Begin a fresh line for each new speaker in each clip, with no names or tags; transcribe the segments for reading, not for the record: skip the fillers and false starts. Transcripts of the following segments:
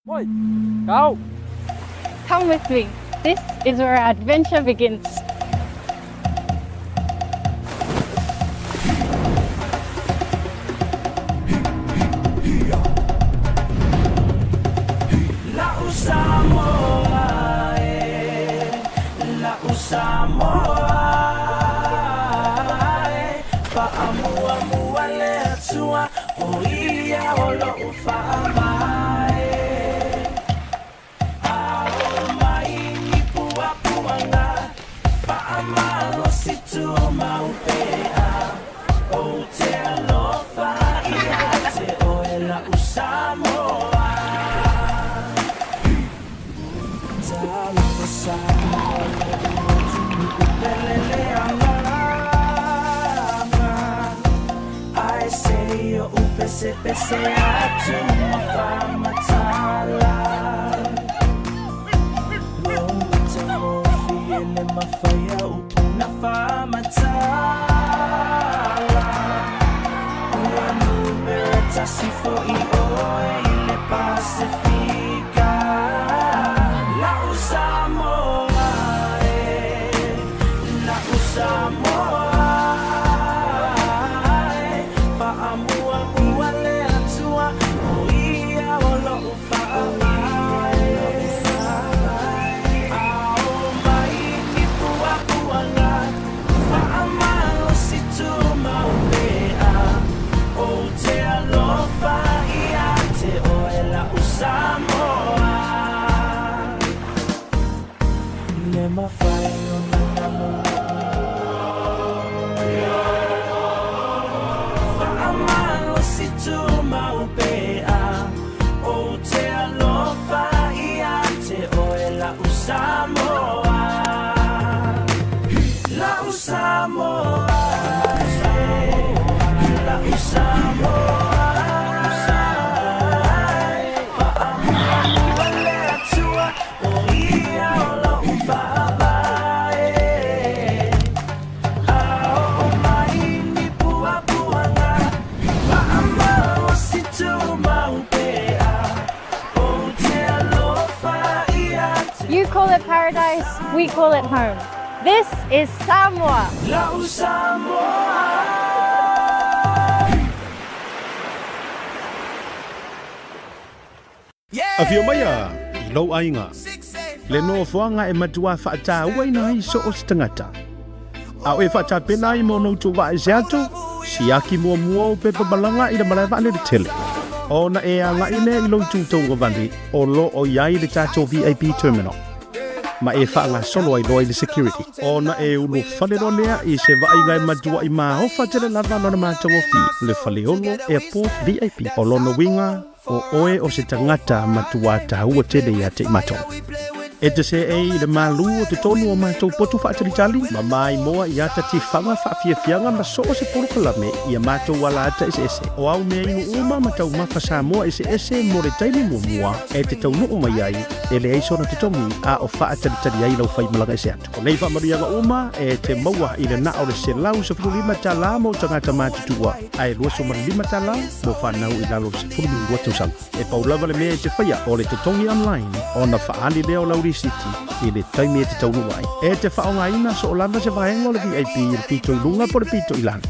Go! Come with me. This is where our adventure begins. You call it paradise, we call it home. This is Samoa.
Afio maia i lou aiga, le nofoaga e matua faatauaina ai so o se tagata. A o e faatapena ai mo noutou vaa ese atu, siaki muamua ou pepa malaga i le malae vaalele tele. Ona e agai lea i lou itu tauagavale o lo o i ai le tatou VIP terminal, ma e faagasolo ai loa i le security. Ona e ulufale loa lea i se vaaiga e matuai maofa tele lava lona matagofie, le Faleolo Airport VIP. O lona uiga, O oe o se tagata matua taua tele ia te i matou. E te seei i le malū o totonu o matou potu faatalitali, ma maimoa i ata tifaga faafiafiaga ma so o se polokalame i a matou alaata eseese. O au mea inu uma ma taumafa Samoa eseese mo le taimi muamua e te taunuu mai ai, e leai sona totogi a o faatalitali ai lau faimalaga ese atu. O nei faamanuiaga uma e te maua i le na o le $115 mo tagata matutua, ae $25 mo fanau i lalo o le 12 tausaga. E pau lava le mea e te faia o le totogi online ona faaali lea o lau risiti i le taimi e te taunuu ai. E te faaaogaina soo lava se vaega o le VIP i le pito i luga po o le pito i lalo.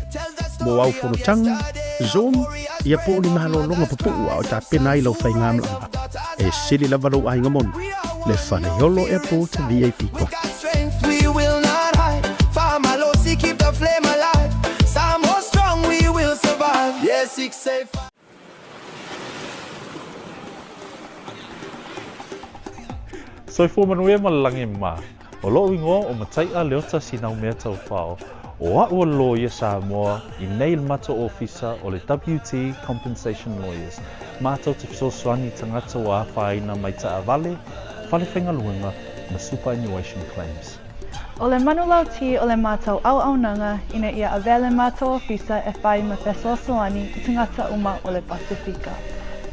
Mo au fonotaga, Zoom, ia po o ni malologa pupuu a o tapena ai lau faigamalaga. E sili lava lou aiga moni, le Faleolo Airport VIP Club.
Soifua manuia ma le lagi ma. O loʻu igoa ʻo Mataiʻa Leota Sinaumea Taufao. ʻO aʻu o Lawyer Samoa i nei le matou ofisa o le WT Compensation Lawyers. Matou te fesoasoani i tagata ua afaina mai taavale, fale faigaluega ma superannuation claims.
ʻO le manulauti o le matou auaunaga ina ia avea le matou ofisa e fai ma fesoasoani i tagata uma o le Pasefika.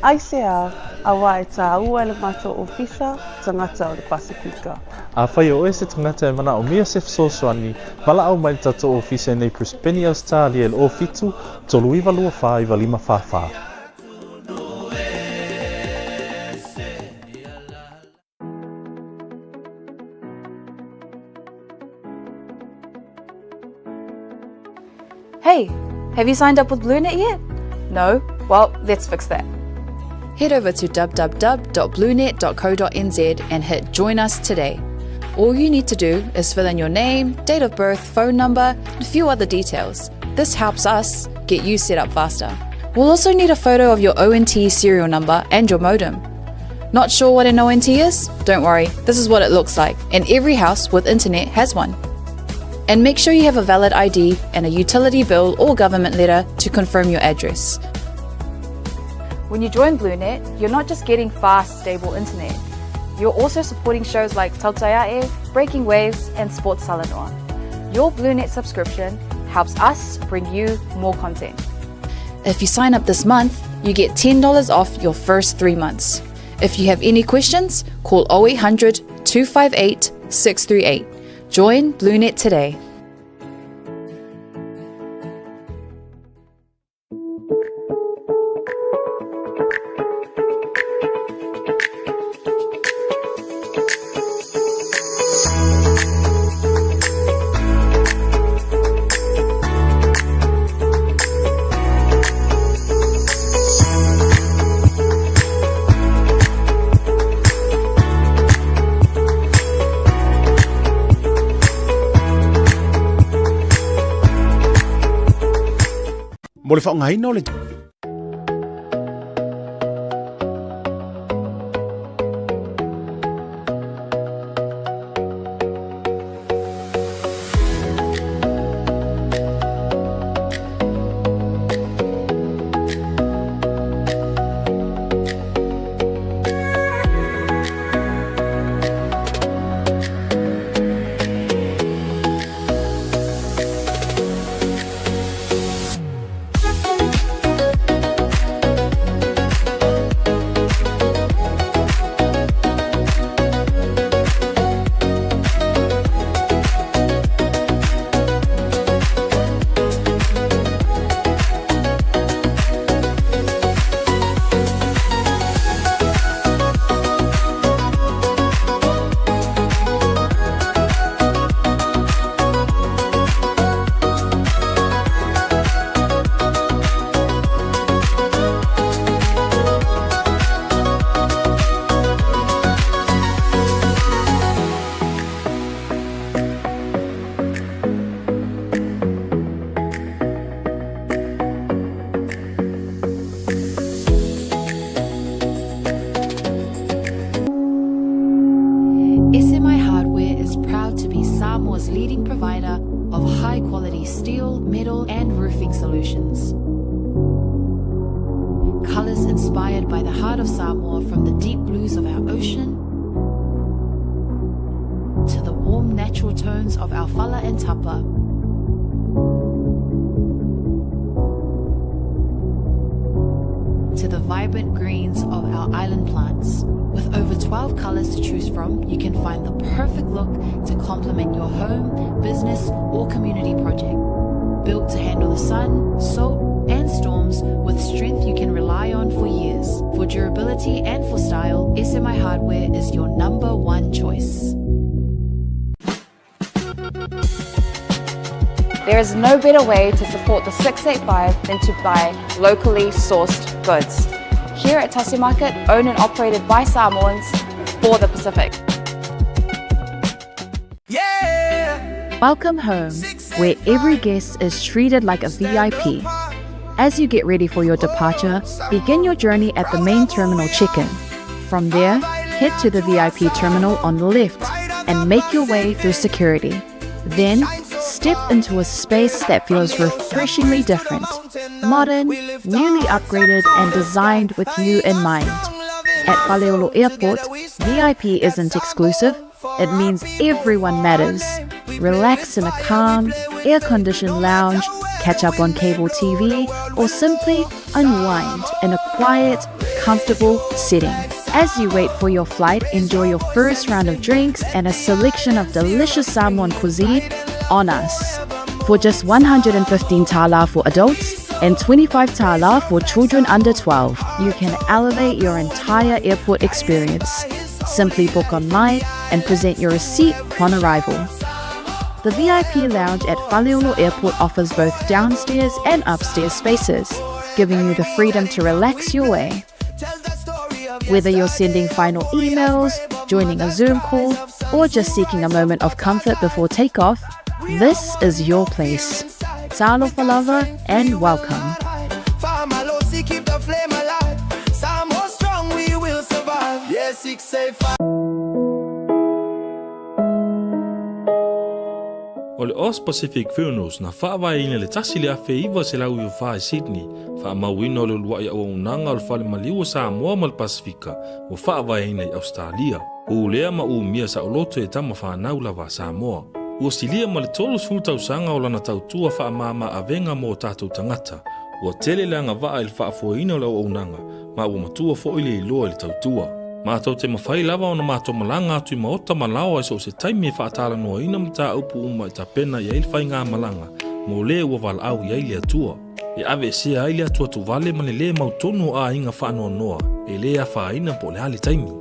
Aisea, auā e tāua e le matou ofisa tagata o le Pasefika.
Afai o oe se tagata e manaomia se fesoasoani, valaau mai le tatou ofisa i nei Brisbane, Ausetalia i le 07 39 24 95 44.
Hey, have you signed up with BlueNet yet? No? Well, let's fix that.
Head over to www.bluenet.co.nz and hit Join Us today. All you need to do is fill in your name, date of birth, phone number, and a few other details. This helps us get you set up faster. We'll also need a photo of your ONT serial number and your modem. Not sure what an ONT is? Don't worry, this is what it looks like, and every house with internet has one. And make sure you have a valid ID and a utility bill or government letter to confirm your address.
When you join BlueNet, you're not just getting fast, stable internet. You're also supporting shows like Tautaiae, Breaking Waves, and Sports Salanoa. Your BlueNet subscription helps us bring you more content.
If you sign up this month, you get $10 off your first three months. If you have any questions, call 0800 258 638. Join BlueNet today.
Mo le faaaogaina o le.
SMI Hardware is proud to be Samoa's leading provider of high quality steel, metal, and roofing solutions. Colors inspired by the heart of Samoa from the deep blues of our ocean to the warm natural tones of our fala and tapa. To the vibrant greens of our island plants. With over 12 colors to choose from, you can find the perfect look to complement your home, business, or community project. Built to handle the sun, salt, and storms with strength you can rely on for years. For durability and for style, SMI Hardware is your number one choice.
There is no better way to support the 685 than to buy locally sourced goods. Here at Tasi Market, owned and operated by Samoans for the Pacific.
Welcome home, where every guest is treated like a VIP. As you get ready for your departure, begin your journey at the main terminal check-in. From there, head to the VIP terminal on the left and make your way through security. Then, step into a space that feels refreshingly different, modern, newly upgraded, and designed with you in mind. At Faleolo Airport, VIP isn't exclusive, it means everyone matters. Relax in a calm, air conditioned lounge, catch up on cable TV, or simply unwind in a quiet, comfortable setting. As you wait for your flight, enjoy your first round of drinks and a selection of delicious Samoan cuisine on us. For just 115 tala for adults and 25 tala for children under 12, you can elevate your entire airport experience. Simply book online and present your receipt upon arrival. The VIP lounge at Faleolo Airport offers both downstairs and upstairs spaces, giving you the freedom to relax your way. Whether you're sending final emails, joining a Zoom call, or just seeking a moment of comfort before takeoff, this is your place. Talofa lava and welcome.
O le Aus Pacific Funerals na faavaeina i le 1994 i Sydney, faamauina o le uluai auaunaga o le Fale Maliu o Samoa ma le Pasefika ua faavaeina i Ausetalia. Pulea ma umia saoloto e tama fanau lava a Samoa. Ua silia ma le 30 tausaga o lana tautua faamama avega mo o tatou tagata. Ua tele le agavaa i le faafoeina o le auaunaga ma ua matua foi le iloa i le tautua. Matou te mafai lava ona matou malaga atu i maota ma laoa i so o se taimi e faatalanoaina mataupu uma e tapena i ai le faigamalaga mo le ua valaau i ai le Atua. E aveesea ai le atuatuvale ma le lē mautonu o aiga faanoanoa e lē afaina po o le a le taimi.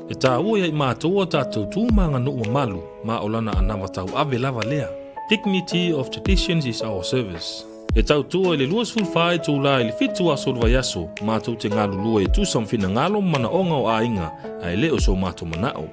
E taua ia i matou a tatou tu ma aganuu mamalu ma o lana anava tauave lava lea. Dignity of traditions is our service. E tautua i le 24 itula i le 7 aso o le vaiaso, matou te galulue e tusa ma finagalo ma manaoga o aiga, ae le o so matou manao.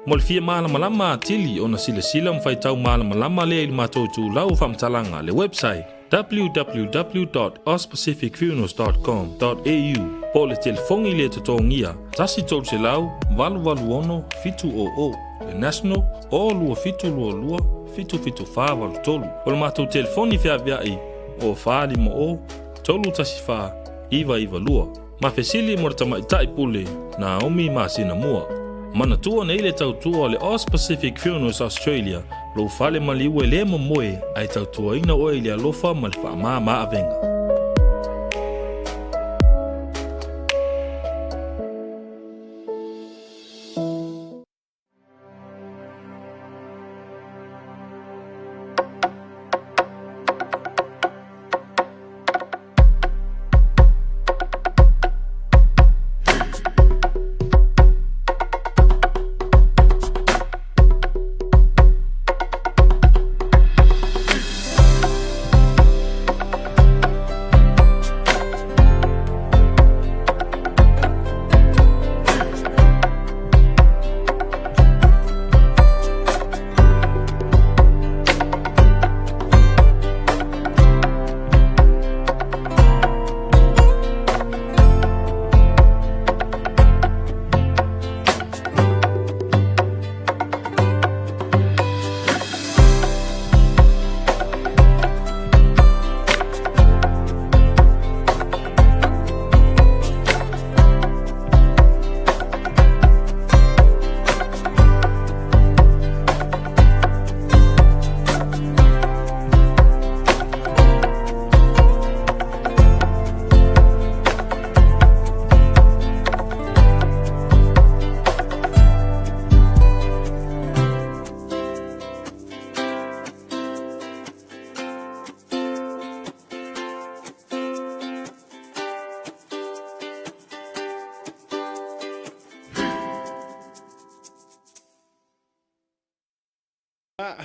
Mo le fia malamalama atili ona silasila ma faitau malamalama lea i le matou itulau o faamatalaga, le website, www.auspacificfunerals.com.au po o le telefoni le totogia 1 300 886 700, le national, o 2722 77483. O le matou telefoni feaveai o 450 314 992. Ma fesili mo le tamaitai pule Naomi masina mua. Manatua nei le tautua o le Aus Pacific Funerals Australia, lou fale maliu e le momoe ae tautuaina oe i le alofa ma le faamama avega.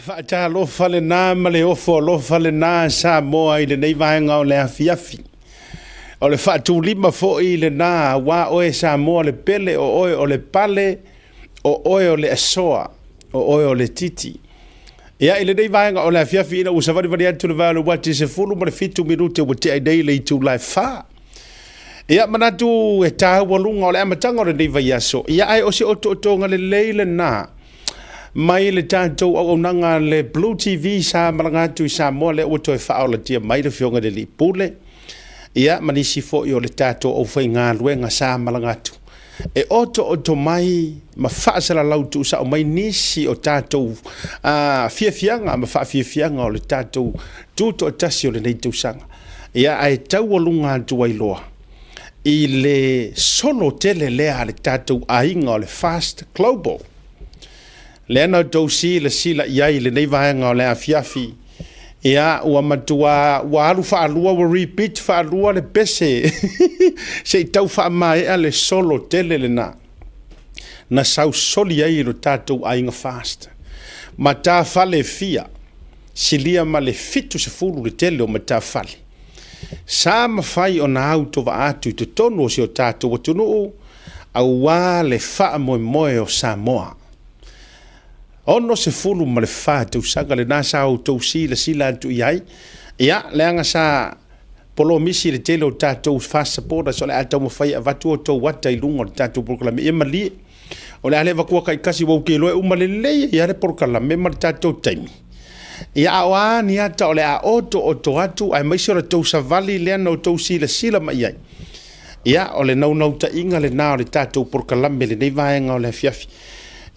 Faatalofa lena ma le ofo alofa lena Samoa i lenei vaega o le afiafi. O le faatulima foi lena aua oe Samoa le pele, o oe o le pale, o oe o le asoa, o oe o le titi. Ia, i lenei vaega o le afiafi ina ua savalivali atu le vae o le uati 17 minute ua tea ai nei le itula e 4. Ia, manatu e taua luga o le amataga o lenei vaiaso. Ia, ae o se otootoga lelei lena mai le tatou auaunaga le Blue TV sa malaga atu i Samoa lea ua toe faaolatia mai le Afioga i le Alii Pule. Ia, ma nisi foi o le tatou aufaigaluega sa malaga atu e otooto mai ma faasalalau tuusao mai nisi o tatou fiafiaga ma faafiafiaga o le tatou tutoatasi o lenei tausaga. Ia, ae taualuga atu ai loa i le solo tele lea a le tatou aiga o le Fast Global. Lea na outou silasila i ai i lenei vaega o le afiafi, ia, ua matua, ua alu faalua, ua repeat faalua le pese se i tau faamaea le solo tele lena na sausoli ai lo tatou aiga Fast. Matafale fia. Silia ma le 70 le tele o matafale sa mafai ona autovaa atu i totonu o si o tatou atunuu aua le faamoemoe o Samoa. 64 tausaga lena sa outou silasila atu i ai, ia, leaga sa polomisi le tele o tatou fast supporters o le a taumafai e avatu outou ata i luga o le tatou polokalame. Ia malie, o le a le avatua taitasi ua ou te iloa e uma lelei ai lava le polokalame ma le tatou taimi. Ia, a o a ni ata o le a otooto atu aemaise o le tou savali lea na outou silasila mai i ai. Ia, o le naunautaiga lena o le tatou polokalame i lenei vaega o le afiafi.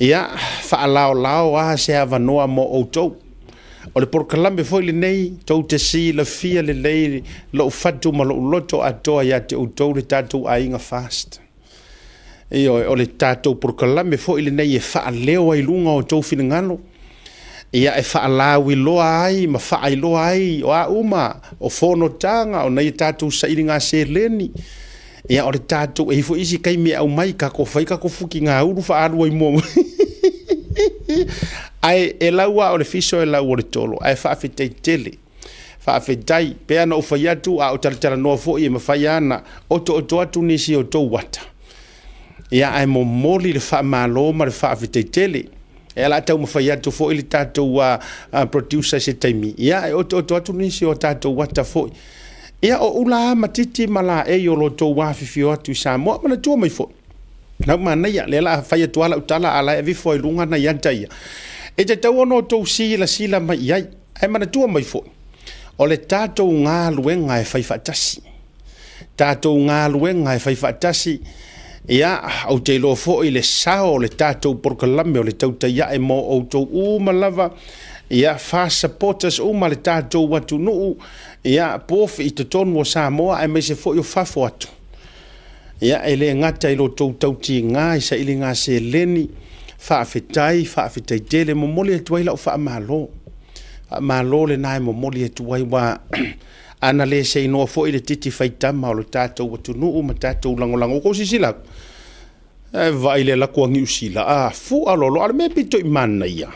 Ia, faalaolao lava se avanoa mo outou. O le polokalame foi lenei, tou te silafia lelei lou fatu ma lou loto atoa ia te outou le tatou aiga FAST. Ioe, o le tatou polokalame foi lenei e faaleo ai i luga o outou finagalo, ia e faalauiloa ai ma faailoa ai o a uma o fonotaga, o nai a tatou sailiga seleni, ia o le tatou, e i ai foi isi taimi e aumai, tatou fai tatou futigaulu faaalu ai mua. Ae e lau lava o le fiso e lau o le tolo, ae faafetai tele. Faafetai, pei lava ona ou fai atu, a o talatalanoa foi e mafai lava ona otooto atu nisi o tou ata. Ia, ae momoli le faamalo ma le faafetai tele. Ia, o le a taumafai atu foi le tatou producer i se taimi, ia, e otooto atu nisi o tatou ata foi. Ia, o ula lava ma titi ma laei o lo outou afifio atu i Samoa. Manatua mai foi, lau manaia, lea o le a fai atu lava lau tala, a o la e aveifo ai i luga nai ata ia. E tatau ona outou silasila mai i ai. Ae manatua mai foi, o le tatou galuega e fai faatasi. Tatou galuega e fai faatasi, ia, ou te iloa foi le sao o le tatou polokalame o le tautai ae mo outou uma lava, ia, FAST supporters uma le tatou atunuu, ia, both i totonu o Samoa aemaise foi o fafo atu. Ia, e le gata i lo outou tautiga i sailiga seleni, faafetai, faafetai tele. E momoli atu ai lau faamalo. Faamalo lena e momoli atu ai, aua a na le seinoa foi le titi faitama o le tatou atunuu ma tatou lagolago. Ua outou silasila atu, e vaai i le alu atu a Niu Sila, a fua loaloa. A o le mea pito i manaia,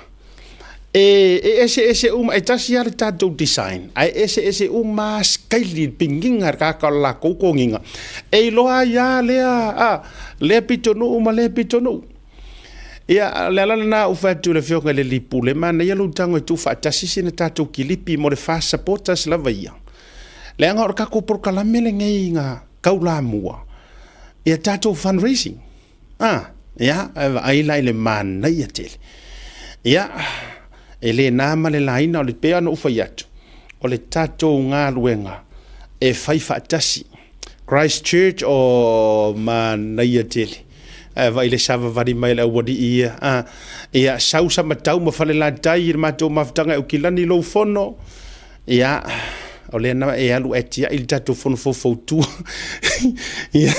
e eseese uma, e tasi lava le tatou design, ae eseese uma lava sikaili, le piniga i le tagata o le latou toniga, e iloa ai lava lea, a, lea pitonuu ma lea pitonuu. Ia, o le ala lena ua ou fai atu i le Afioga i le Alii Pule, manaia lou tago e tuufaatasi sina tatou kilipi mo le FAST supporters lava ia. Leaga o le tatou polokalame lenei na taulamua ia tatou fundraising. A, ia, e vaai la i le manaia tele. Ia, e le na ma le laina, o le pei lava ona ou fai atu, o le tatou galuega e fai faatasi. Christchurch, oh, manaia tele. Ae vaai le savavali mai a le aualii ia. A, ia, sau Samatau ma Falelatai i le matou mafutaga e Aukilani lou fono. Ia, o lea na e alu ae tiai le tatou fono faufautua. Ia,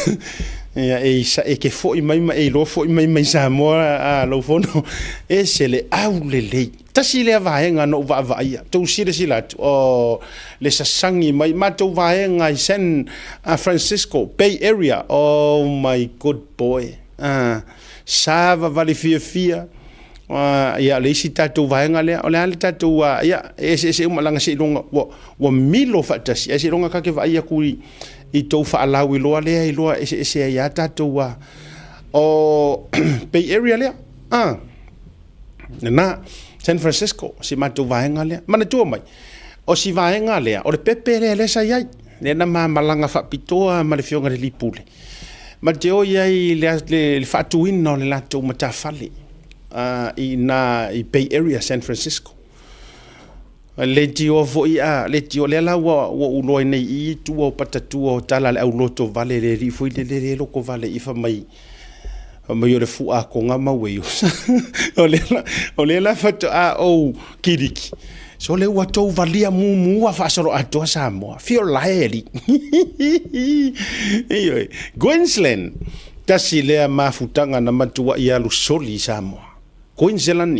ia e, e ke foi mai ma e iloa foi mai mai Samoa a, lou fono. Ese le aulelei. Tasi lea vaega na ou vaavaaia. Tou silasila atu, oh, le sasagi mai matou vaega i San Francisco, Bay Area. Oh my good boy. Ah, savavali fiafia. Uh, ia, le isi tatou vaega lea, o le a le tatou, uh, ia, e eseese uma leaga seiloga, ua, ua milo faatasi, ae seiloga ta te vaai atu i, i tou faalauiloa lea iloa eseese ai lava tatou, uh, o Bay Area lea, ah, lena, San Francisco, si matou vaega lea. Manatua mai, o si vaega lea, o le pepe lea lea sa i ai, lea na ma malaga faapitoa ma le Afioga i le Alii Pule, Ma te o i ai i le, le, le faatuina o le latou matafale uh, i nā i Bay Area, San Francisco. Le tioa foi a, le tioa, lea la ua, ua uloa i nei i tua o patatua o tala le au loto vale le ri foi le le le loko vale i fa mai fa mai o le fua konga mau e o le la o le la fato a ou kiriki So le ua tou valia mumua faasolo atoa Samoa. Fio lae alii. Ioe. Queensland, tasi lea mafutaga na matuai alu soli i Samoa. Queensland,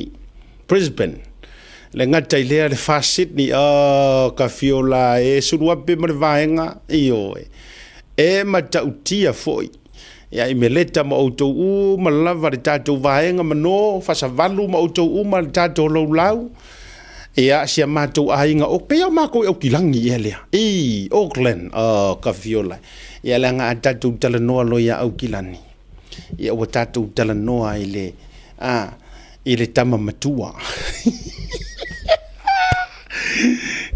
Brisbane, le gata i lea le Far Sydney, oh, ka fio lae e suluape ma le vaega, ioe. E matautia foi. Ia i Meleta ma outou uma lava le tatou vaega manō, fasavalu ma outou uma le tatou laulau. Ia, si a matou aiga, o pei o makou i Aukilagi ea lea, i Auckland, oh, ka fiola. Ia, leaga a tatou talanoa loa ia Aukilani, ia ua tatou talanoa i le, a, i le tama matua.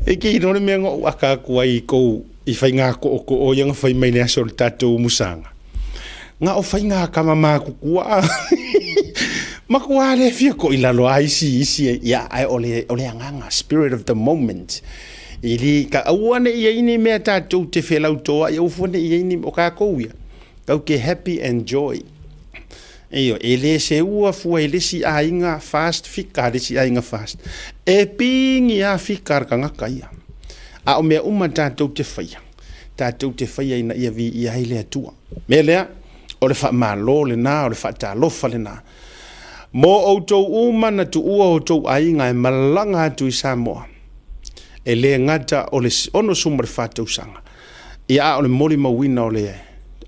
E ke iloa le mea na ou aka atu ai i kou i faiga tootoo ia na fai mai le aso o le tatou umusaga. Na o faiga kama matutua. Matua le fia ko i lalo a isi isi ia ae o le o le agaga spirit of the moment. I li ka aua ne i ai ni mea tatou te felautoai aua fua ne i ai ni o kakou ia. Tau ke happy and joy. Ioe, e le seua fua i le isi aiga fast fika le isi aiga fast. E pigi lava fika a le tagata ia. A o mea uma tatou te faia, tatou te faia ina ia viia ai le Atua. Mea lea, o le faamalo lena, o le faatalofa lena. Mo outou uma na tuua outou aiga e malaga atu i Samoa, e le gata o le 64 tausaga, ia a o le molimauina o le,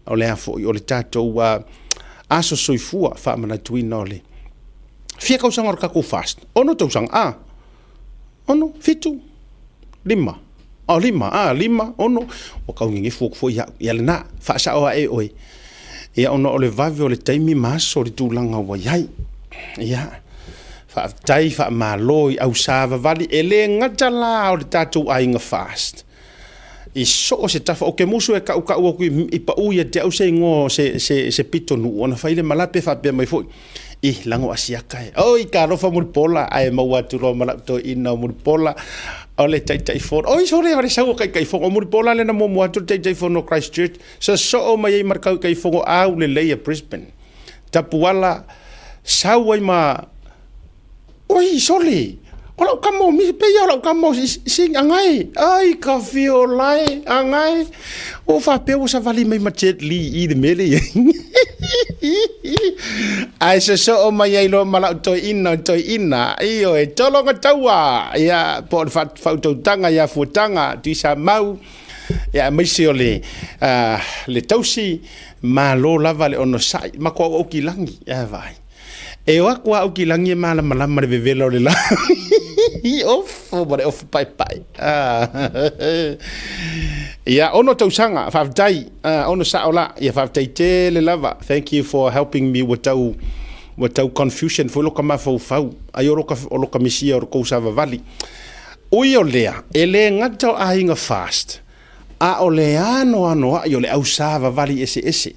o le a foi, o le tatou aso soifua faamanatuina o le fia tausaga o le tatou fast, 6 tausaga, a, 6, 7, 5, o 5, a, 5, 6, ua tau nenefu atu foi au, ia lena, faasao ae oe, ia ona o le vave o le taimi ma aso o le tulaga ua i ai, ia, faafetai, faamalo i au savavali, e le gata la o le tatou aiga fast, i so o se tafa. Ou te musu e tautau atu i pau ia te au se igoa o se, se, se pitonuu ona fai le malape faapea mai foi, Ih, lago asiaka e. Oi, talofa Mulipola, ae maua atu loa ma lau toeaina o Mulipola, o le Taitaifono. Oi, sole, o le sau o Taitaifono. O Mulipola lea na muamua atu le Taitaifono o Christchurch, sosoo mai ai ma le Taitaifono aulelei a Brisbane. Tapuala, sau ai ma Oi, sole! O lau kama o misi, pei o lau kama o sing, angai, ai, ka fio lae, angai. O faapea ua savali mai ma Jet Li i le mele ia. Ai sosoo mai ai loa ma lau toeaina, toeaina, ioe, tologa taua, ia, po o le faautautaga ia Fuataga, Tuisamau, ia, aemaise o le, le tausi, malo lava le onosai, matua ou aukilagi, ia vaai. E o atu a au ki lagi e malamalama le vevela o le la. Ofo ma le ofo paepae. Ia, ono tausaga, faafetai, ono sao la, ia faafetai tele lava. Thank you for helping me ua tau, ua tau confusion foi loka mafaufau, ai o loka, o loka misia o le kou savavali. Ui o lea, e le gata o aiga fast, a o le anoanoai o le au savavali eseese.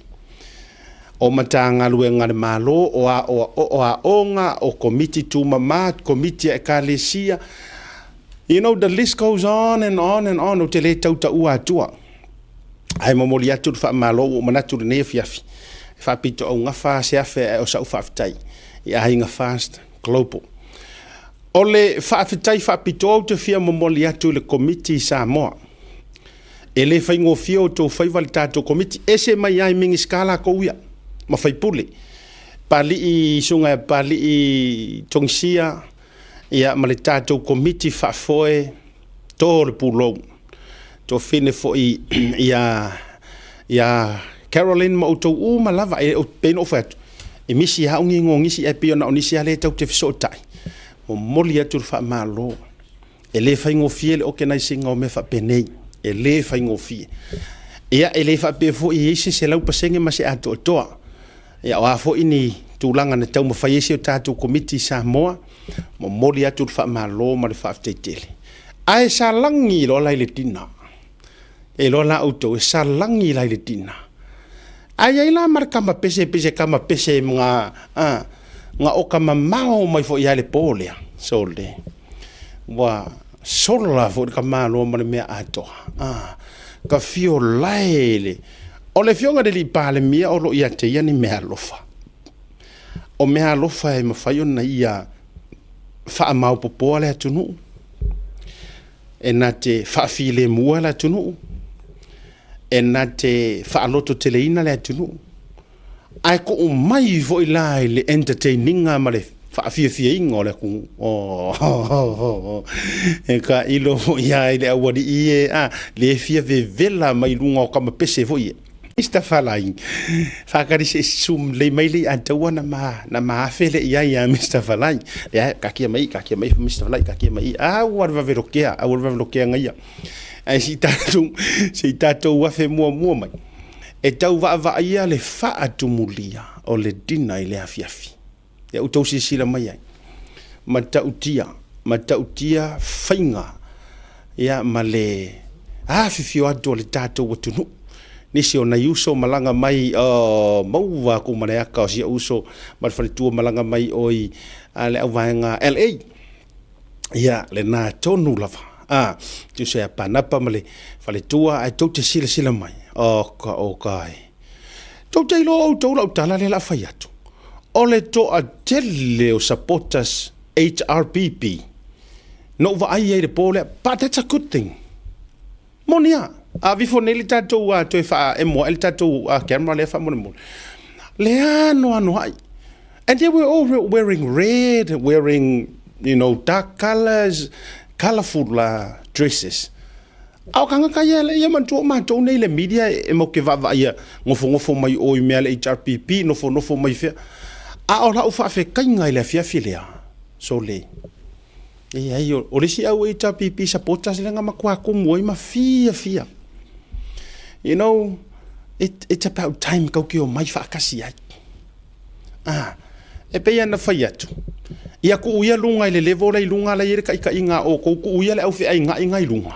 O Matagaluega a le Malo, o aoaoga, o Komiti Tumama, Komiti a Ekalesia, you know, the list goes on and on and on, ou te le tau taua atua. Ae momoli atu le faamalo ua ou manatu i lenei afiafi, e faapitoaugafa se afe ae o sau faafetai i Aiga Fast Global. O le faafetai faapitoa ou te fia momoli atu i le Komiti i Samoa. E le faigofie outou faiva le tatou Komiti. Ese mai lava i Minisita latou ia ma faipule. Palii Susuga ia Palii Togisia ia ma le tatou Komiti faafoe to le pulou. Tofine foi ia ia Caroline ma outou uma lava e pei ona ou fai atu, e misi lava au ngigo nisi ae pei ona o nisi lava lea tatou te fesootai. Momoli atu le faamalo. E le faigofie le organise ina o mea faapenei. E le faigofie. Ia, e le faapea foi e i ai se 100% ma se atoatoa. Ia, o a foi ni tulaga na taumafai ai si o tatou Komiti i Samoa, momoli atu le faamalo ma le faafetai tele. Ae salagi loa la i le dinner. E iloa la outou, e salagi la i le dinner. Ae i ai la ma le kama pese pei se kama pese nga, a, nga oka mamao mai foi ia le po lea. Sole. Ua sola foi le tamaloa ma le mea atoa. A, ka fio lae le. O le afioga i le alii Palemia o lo o ia te ia ni meaalofa. O meaalofa e mafai ona ia faamaopopoa le atunuu, e na te faafilemua le atunuu, e na te faalototeleina le atunuu, ae tuu mai foi la i le entertaining-a ma le faafiafiaina o le atunuu. Oh, e tailo foi lava i le aualii e, a, le fia vevela mai luga o kamapese foi ia. Mister Falai, whakari se sum lei mai lei a taua na ma, na ma afe le ia ia Mister Falai. Ia, ka kia mai, ka kia mai Mister Falai, ka kia mai. A ua le vave lokea, a ua le vave lokea ngaia. Ai si tātou, se i tātou afe mua mua mai. E tau vaavaaia le faatumulia o le dina i le afiafi. Ia outou silasila mai ai. Matautia, matautia faiga, ia ma le afifio atu o le tatou atunuu. Nisi o nai uso malaga mai, oh, maua aku ma le aka o si ou uso ma le faletua malaga mai oi a le auvaega LA. Ia, lena tonu lava. A, tusa ia Panapa ma le faletua, ae tou te silasila mai. Oh, ka, oh, ka e. Tou te iloa outou lau tala lea la fai atu. O le toatele o supporters HRPP, na ou vaai ai i le po lea, but that's a good thing. Moni a, a vifo nei le tatou a toe faaemo ae le tatou camera lea faamolemole. Le anoanoai. And they were all wearing red, wearing, you know, dark colors, colorful dresses. A o kangaka ia le ia manatua o matou nei le media e mau ke vaavaaia nofonofo mai o i mea le HRPP, nofonofo mai fea. A o lau faafekaiga i le afiafi lea, sole. Leai, o le isi au HRPP supporters lea na matua tumu ai ma fiafia. You know, it's about time kau ke omai faatasi ai. Ah, e pei ona fai atu, ia kuu ia luga i le level la i luga la i ai le taitaiga a outou, tuu ia le au feaingaiga i luga,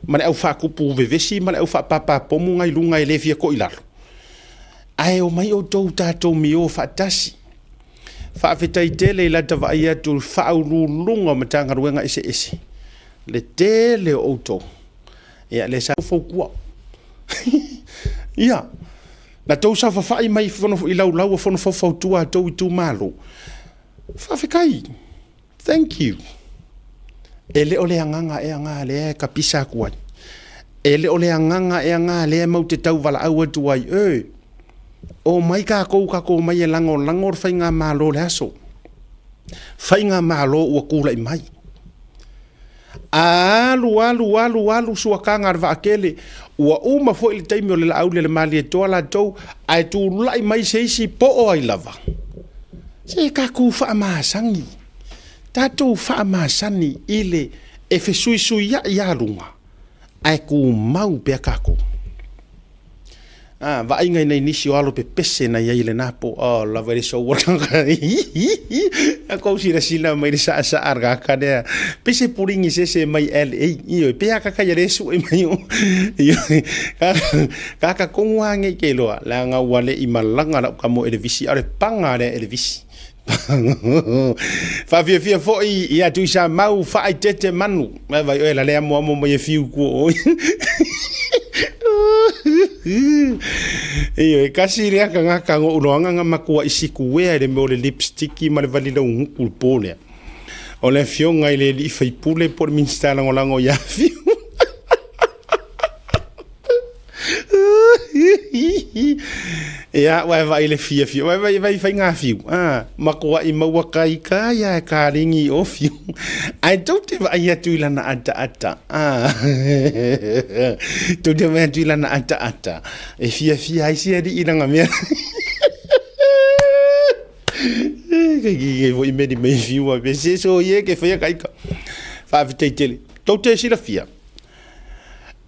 ma le au faatupu vevesi ma le au faapapa pomu i luga e le fia to'i lalo. Ae omai outou tatou mio faatasi. Faafetai tele i lata vaai atu i le faauluuluga o Matagaluega eseese, le tele o outou, ia lea sa fautua. Ia, na tou saofafai mai i laulau o fono faufautua a tou itumalo. Faafetai. Thank you. E le o le agaga ea gā lea e kapisa atu ai. E le o le agaga ea gā lea e mau te tauvalaau atu ai, e, omai kākou kākou omai e lagolago le faigamalo o le aso. Faigamalo ua tulai mai. Alu, alu, alu, alu suakaga a le vaatele, ua uma foi le taimi o le Laauli a le Malietoa latou, ae tulai mai se isi po o ai lava. Se tatou faamasani, tatou faamasani i le e fesuisuiai a luga, ae tumau pea tatou. A, vaaiga i nai nisi o alo pepese na i ai i lena po, oh, lava i le soua le tagata. A kou silasila mai le saasaa a le tagata lea, pese puligi se ese mai LA, ioe, pe akaka ia le sue mai o. Ioe, kaka kongu a ngei ke loa, leaga ua le i malaga lau kamo Elevisi, a o le paga lea Elevisi. Faafiafia foi ia Tuisamau faaitete manu. Mai vai oe la le amoamo mai e fiu kua oi. Ioe, kasi lea kangaka ngo'u loanga nga matua i sikuea i le mea o le lipstick ma le vali laugutu le po lea. O le afioga i le alii faipule po o le Minisita Lagolago ia Fiu. Ia, ua e vaai i le fiafia, ua e vaai, vai faiga fiu, a, makuaʻi maua kai ka ia e kaligi o fiu. Ae tou te vaai atu i lana ataata, a, tou te vaai atu i lana ataata, e fiafia ai se alii i lana mea. Kei kei foi meri mai fiu a pe se so ie ke whaia kaika. Faafetai tele. Tou te silafia.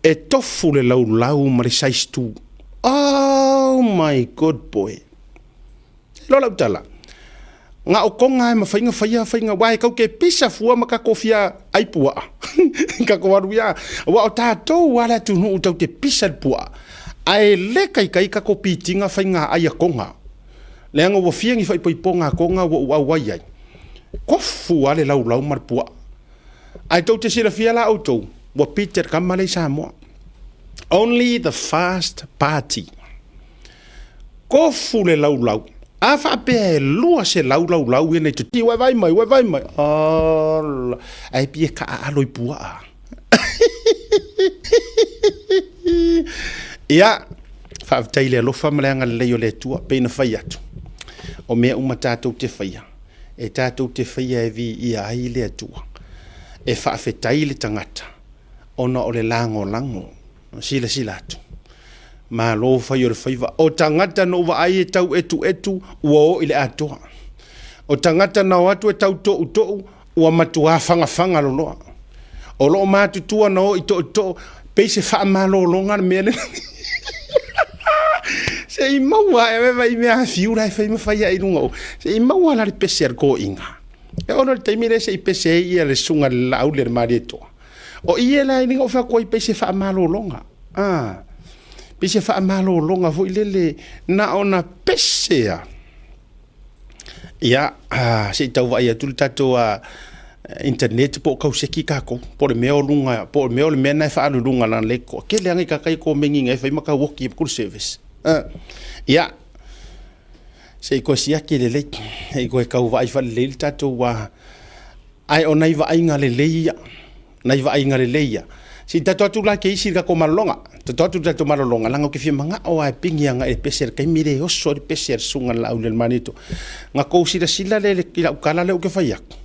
E tofu le laulau ma le size 2. Oh my good boy. Loa lau tala. Nga o konga e mawhai nga whaia whai nga wae kau ke pisa fua ma ka kofia ai puaa. Ka ko aru ia. Wa o tātou ala tu nuu tau te pisa le puaa. Ae le kai kai ka ko pitinga whai nga ai a konga. Leaga ua fia ni faaipoipoga a konga ua ou auai ai. Kofu a le laulau ma le puaa. Ae tou te silafia la outou, ua pita le kama lea i Samoa. Only the fast party. Kofu le laulau. A faapea e 200 laulau ia nei te ua vai mai, ua vai mai. Ala. Ae pia ka aalo i puaa. Ia, faafetai i le alofa ma le agalelei o le Atua, pei na fai atu. O mea uma tatou te faia, e tatou te faia e viia ai le Atua. E faafetai le tagata ona o le lagolago, silasila atu. Malo fai o le faiva. O tagata na ou vaai e tau etuetu ua oo i le atoa. O tagata na o atu e tau toutou ua matuā fagafaga loloa. O loo matutua na o i tootoo pei se faamalologa le mea lea. Se i maua ae ave vai mea afiu la e fai ma fai ai i luga o. Se i maua la le pese a le toeaina. E oo loa i le taimi lea se i pese ai ia le susuga i le Laauli a le Malietoa. O i e la i luga o fai atu ai pei se faamalologa. Ah, pei se faamalologa foi lele na ona pese lava. Ia, se i tau vaai atu le tatou internet po o tauseki tatou, po o le mea o luga, po o le mea o le mea lena e faaalu i luga leaga o lea e toatele lava nai tagata ia e komeni e fai ma tau oti atu le service. Ia, se i toe siaki lelei, se i toe tau vaai faalelei le tatou, ae o nai vaaiga lelei ia. nai vaaiga lelei ia. Se i tatou atu la ke isi i le tatou malologa. Tatou atu i le tatou malologa, leaga ou te fia manao lava e pigi agai i le pese i le taimi lea e oso ai le pese a le Susuga i le Laaulialemalietoa. Na tou silasila lea i lau tala lea ou te fai atu?